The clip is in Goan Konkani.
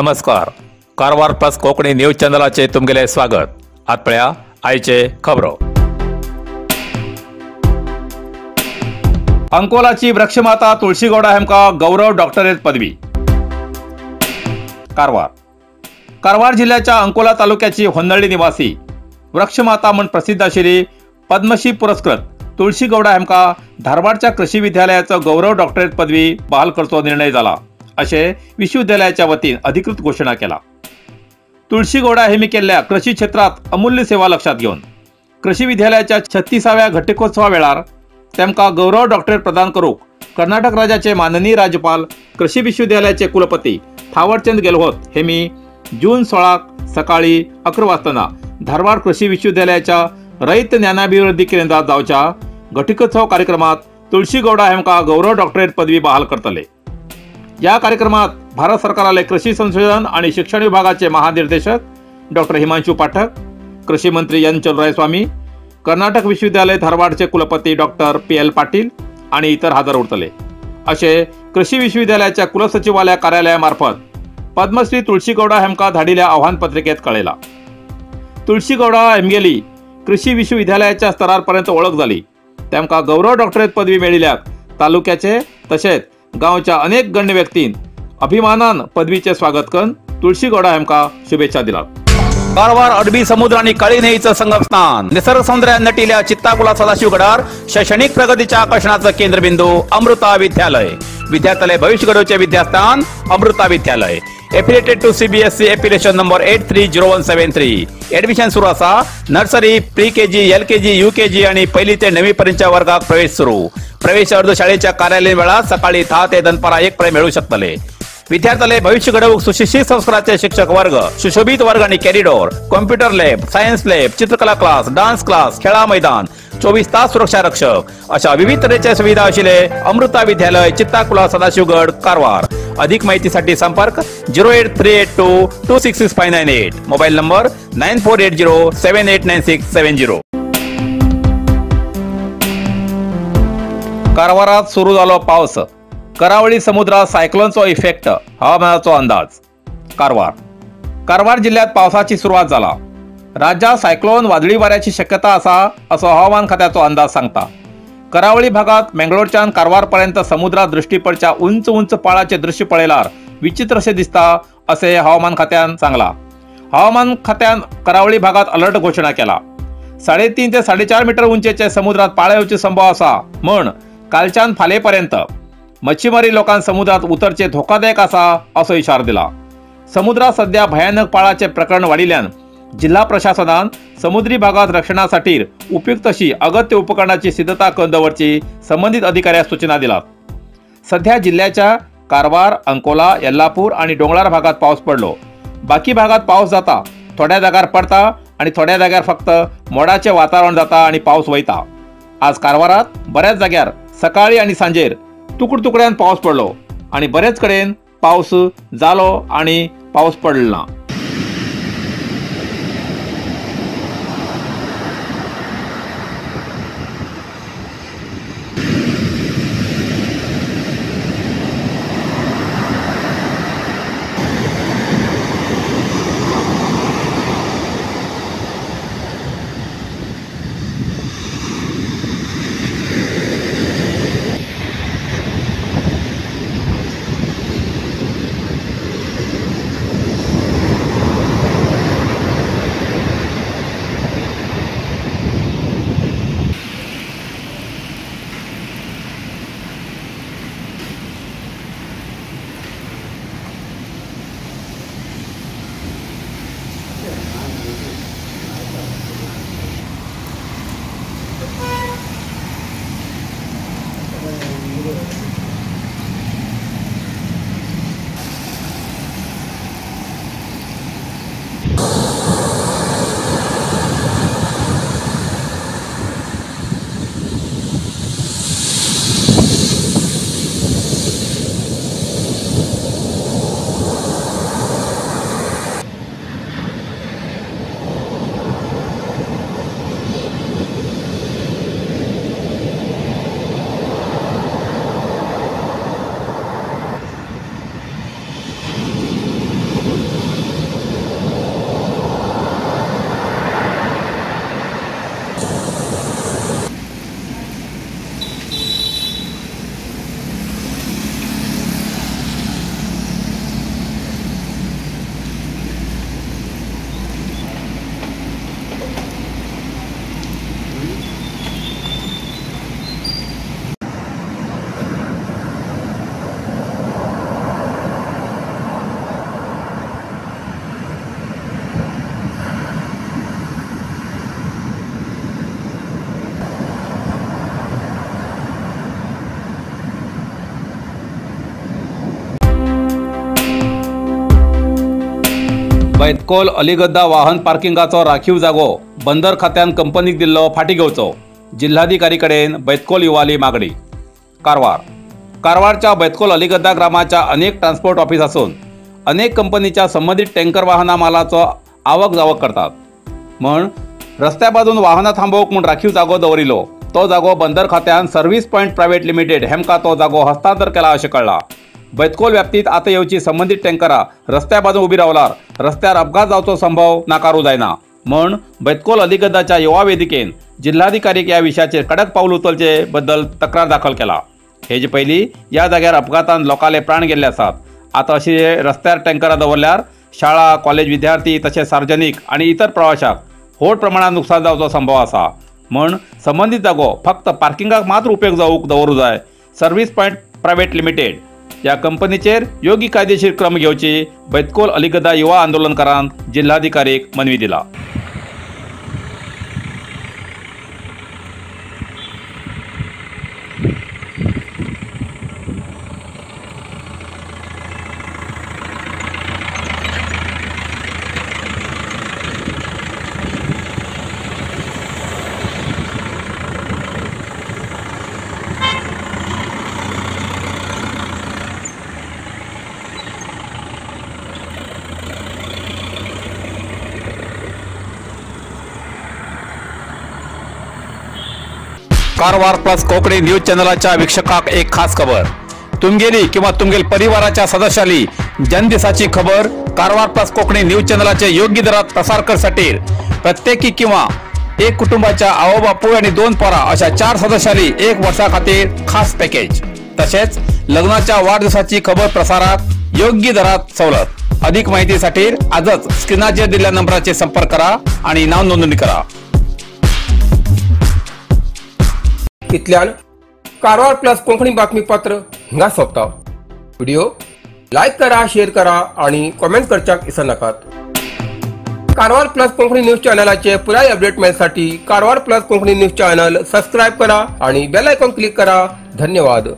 नमस्कार, कारवार प्लस कोंकणी न्यूज चॅनलाचे तुमगेले स्वागत. आत पळया आयचे खबरो. अंकोलाची वृक्षमाता तुळशीगौडा हेमका गौरव डॉक्टरेट पदवी. कारवार कारवार जिल्ह्याच्या अंकोला तालुक्याची होन्नळी निवासी वृक्षमाता म्हण प्रसिद्ध आशिल्ली पद्मश्री पुरस्कृत तुळशीगौडा हेमका धारवाडच्या कृषी विद्यालयाचो गौरव डॉक्टरेट पदवी बहाल करचो निर्णय जाला अशें विश्वविद्यालयाच्या वतीन अधिकृत घोशणा केला. तुळशीगौडा हेमी केल्ल्या कृषी क्षेत्रात अमूल्य सेवा लक्षात घेवन कृषी विद्यालयाच्या 36व्या घटिकोत्सवा वेळार तेमकां गौरव डॉक्टरेट प्रदान करूंक कर्नाटक राज्याचे माननीय राज्यपाल कृषी विश्वविद्यालयाचे कुलपती थावरचंद गेहलोत हेमी जून 16 सकाळी 11 वाजताना धारवाड कृषी विश्वविद्यालयाच्या रयत ज्ञानाभिवृद्धी केंद्रात जावच्या घटिकोत्सव कार्यक्रमात तुळशीगौडा हेमका गौरव डॉक्टरेट पदवी बहाल करतले. या कार्यक्रमात भारत सरकाराले कृषी संशोधन आणि शिक्षण विभागाचे महानिर्देशक डॉक्टर हिमांशु पाठक, कृषी मंत्री एन चलुरायस्वामी, कर्नाटक विश्वविद्यालय धारवाडचे कुलपती डॉक्टर PL Patil आणि इतर हजर उरतले असे कृषी विश्वविद्यालयाच्या कुलसचिवालय कार्यालयामार्फत पद्मश्री तुळशीगौडा हेमका धाडिल्या आव्हानपत्रिकेत कळेला. तुळशीगौडा हेमगेली कृषी विश्वविद्यालयाच्या स्तरापर्यंत ओळख झाली. तेमका गौरव डॉक्टरेट पदवी मेळिल्ल्याक तालुक्याचे तसेच गांवच्या अनेक गण्य व्यक्तीन अभिमानान पदवीचे स्वागत करून तुळशीगौडा हेमका शुभेच्छा दिला. कारवार अरबी समुद्र आणि काळी न्हंयेचं संगम स्थान, निसर्ग सौंदर्यान नटिल्या चित्ताकुला सदाशिवगडार शैक्षणिक प्रगतीच्या आकर्षणाचं केंद्रबिंदू अमृता विद्यालय. विद्यार्थ्यालय भविष्य घडवचे विद्यास्थान Amrita Vidyalaya. Affiliated to CBSE affiliation number 830173. Admission सुरू आसा. Nursery, pre KG, LKG, UKG आणि पहिली ते 9वी पर्यंतच्या वर्गात प्रवेश सुरू. प्रवेश अर्ज शाळेच्या कार्यालयीन वेळात सकाळी 10 ते दनपारा 1 पर्यंत मिळू शकतले. विद्यार्थ्याले भविष्य घडवूक सुशिक्षित संस्काराचे शिक्षक वर्ग, सुशोभित वर्ग आणि corridor, computer lab, science lab, चित्रकला क्लास, डान्स क्लास, खेळा मैदान, 24 तास सुरक्षा रक्षक अशा विविध तऱ्हेच्या सुविधा आशिल्ले अमृता विद्यालय, चित्ताकुला, सदाशिवगड, कारवार. अधिक माहितीसाठी संपर्क 08382 266598, मोबाईल नंबर 9480 789670. कारवारात सुरू झालो पाऊस. करावळी समुद्रात सायक्लोनचो इफेक्ट, हवामानाचो अंदाज. कारवार कारवार जिल्ह्यात पावसाची सुरुवात जाला. राज्यात सायक्लोन वादळी वाऱ्याची शक्यता आसा असो हवामान खात्याचो अंदाज सांगता. करावळी भागात मेंगलोरच्यान कारवारपर्यंत समुद्रात दृष्टी पडच्या उंच उंच पाळाचे दृश्य पळयल्यार विचित्र अशें दिसता असे हवामान खात्यान सांगला. हवामान खात्यान करावळी भागात अलर्ट घोशणा केला. 3.5 ते 4.5 मीटर उंचेचे समुद्रात पाळा येवचे संभव आसा म्हण कालच्यान फालेपर्यंत मच्छीमारी लोकांक समुद्रात उतरचे धोकादायक आसा असो इशारो दिला. समुद्रात सध्या भयानक पाळाचे प्रकरण वाडिल्ल्यान जिल्हा प्रशासनान समुद्री भागात रक्षणासाठी उपयुक्त अशी अगत्य उपकरणाची सिद्धता करून दवरची संबंधित अधिकाऱ्यांक सूचना दिलात. सध्या जिल्ह्याच्या कारवार, अंकोला, येल्लापूर आणि डोंगराळ भागात पाऊस पडलो. बाकी भागात पाऊस जाता, थोड्या जागार पडता आणि थोड्या जाग्यार फक्त मोडाचे वातावरण जाता आणि पाऊस वयता. आज कारवारात बऱ्याच जाग्यार सकाळी आणि सांजेर तुकडतुकड्यान पाऊस पडलो आणि बरेच कडेन पाऊस जालो आणि पाऊस पडलो ना. बैतकोल अलिगद्दा वाहन पार्किंगाचो राखीव जागो बंदर खात्यान कंपनीक दिल्लो फाटी घेवचो, जिल्हाधिकारी कडेन बैतकोल युवाली मागणी। कारवार कारवारच्या बैतकोल अलिगद्दा ग्रामाच्या अनेक ट्रान्सपोर्ट ऑफिस असून अनेक कंपनीच्या संबंधित टँकर वाहना मालाचो आवक जावक करतात म्हण रस्त्या बाजून वाहनां थांबोवंक म्हूण राखीव जागो दवरिलो तो जागो बंदर खात्यान सर्व्हिस पॉयंट प्रायव्हेट लिमिटेड हेमका तो जागो हस्तांतर केला अशें कळ्ळां। बैतकोल व्याप्तीत आतां येवची संबंधित टँकरां रस्त्या बाजून उबी रावल्यार रस्त्यार अपघात जावचो संभव नाकारू जायना म्हण बैतकोल अलिगद्दाच्या युवा वेदिकेन जिल्हाधिकारीक ह्या विशयाचेर कडक पावल उचलचे बद्दल तक्रार दाखल केला। हेजे पयलीं ह्या जाग्यार अपघातान लोकांले प्राण गेल्ले आसात। आतां अशी रस्त्यार टँकरां दवरल्यार शाळा कॉलेज विद्यार्थी तशेंच सार्वजनिक आनी इतर प्रवाशांक व्हड प्रमाणात नुकसान जावचो संभव आसा म्हण संबंधित जागो फक्त पार्किंगाक मात्र उपयोग जावंक दवरूं जाय। सर्व्हिस पॉयंट प्रायव्हेट लिमिटेड ह्या कंपनीचेर योग्य कायदेशीर क्रम घेवची बैतकोल अलिगद्दा युवा आंदोलनकारान जिल्हाधिकारीक मनवी दिला। कारवार प्लस कोकणी न्यूज चॅनलाच्या वीक्षकाक एक खास खबर। तुमगेली किंवा तुमगेल परिवाराच्या सदस्याली जन्मदिसाची खबर कारवार प्लस कोकणी न्यूज चॅनलाचे योग्य दरात प्रसार करसाठी प्रत्येकी किंवा एक कुटुंबाच्या आओ बापूय आणि 2 पोरा अशा 4 सदस्याली 1 वर्षा खातीर खास पॅकेज, तसेच लग्नाच्या वाढदिवसाची खबर प्रसारात योग्य दरात सवलत। अधिक माहितीसाठी आजच स्क्रीनाचेर दिलेल्या नंबराचे संपर्क करा आणि नाव नोंदणी करा। इतल्यान कारवार प्लस कोंकणी बातमीपत्र हिंगा सोंपता। व्हिडिओ लायक करा, शेअर करा आणि कॉमेंट करच्याक विसरनाकात। कारवार प्लस कोंकणी न्यूज चॅनलाचे पुराय update मेळसाठी Karwar plus Konkani news channel subscribe करा आणि बेल आयकॉन क्लिक करा। धन्यवाद।